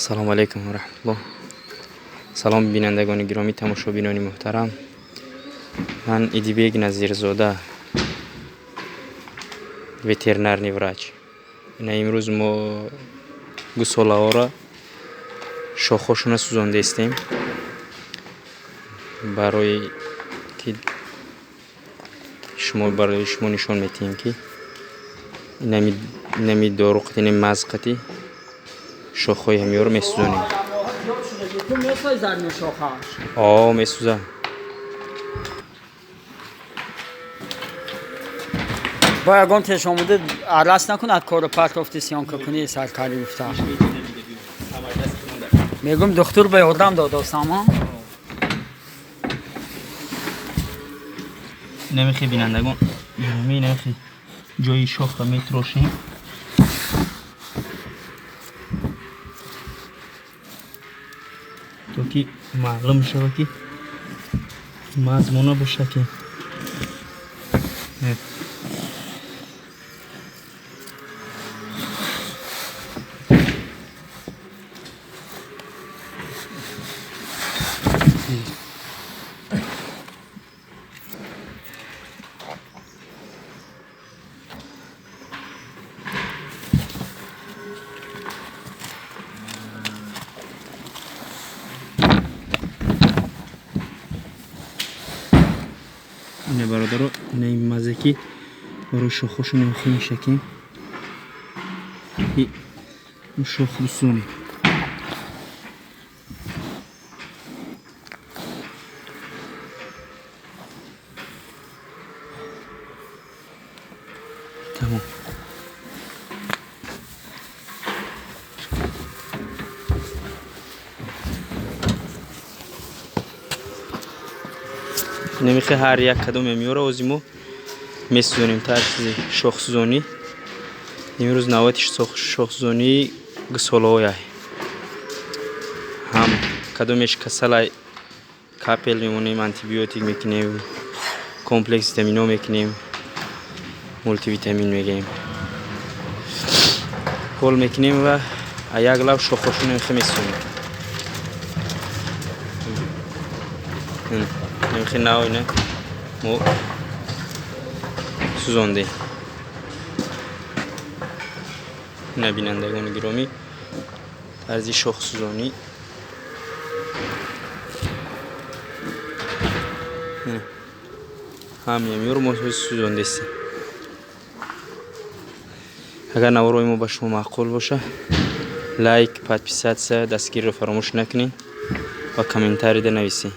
Салому алайкум ва раҳматуллоҳ. Салом бинандагони гиромӣ, тамошобинони муҳтарам. Ман Идибек Назирзода, ветеринарный врач. Ина имрӯз мо гусолаҳоро шохҳошона сӯзондаистем, барои ки шумо барои шумо нишон медиҳем, ки инами дору қати, инами маз қати шохҳои ҳамиёро месӯзонем. О, месӯза. Бо ягон пешомуда арас накунад, кору партофти съёмка кунӣ, саркарӣ гуфта. Мегум, духтур ба ёрдам додосама. Инамихи, бинандагон гиромӣ, инамихи ҷои шохро метирошем. То ки маълум шава, ки мазмуна боша, ки ина бародаро, ина ин мазе, ки барои шохҳошон охи мешакем, шох бисӯзонем. Тамом. Намихе ҳар як кадоме меёра ози мо месӯзонем, тарзи шохсӯзонӣ. Имрӯз навбати шохсӯзонии гусолаҳояй. Ҳам кадомеш касалай, капель мемонем, антибиотик мекунем, комплекс витамино мекунем, мултивитамин мегӯем, укол мекунем ва як лав шохҳошон намихе месӯзонем. Намихе нав ина мо сӯзондем. Ина, бинандагони гиромӣ, тарзи шохсӯзонӣ. Ҳамиёро мо сӯзондестем. Агар наворҳои мо ба шумо маъқул боша, лайк, подписаться, дастгириро фаромӯш накунед ва комментарийда нависед.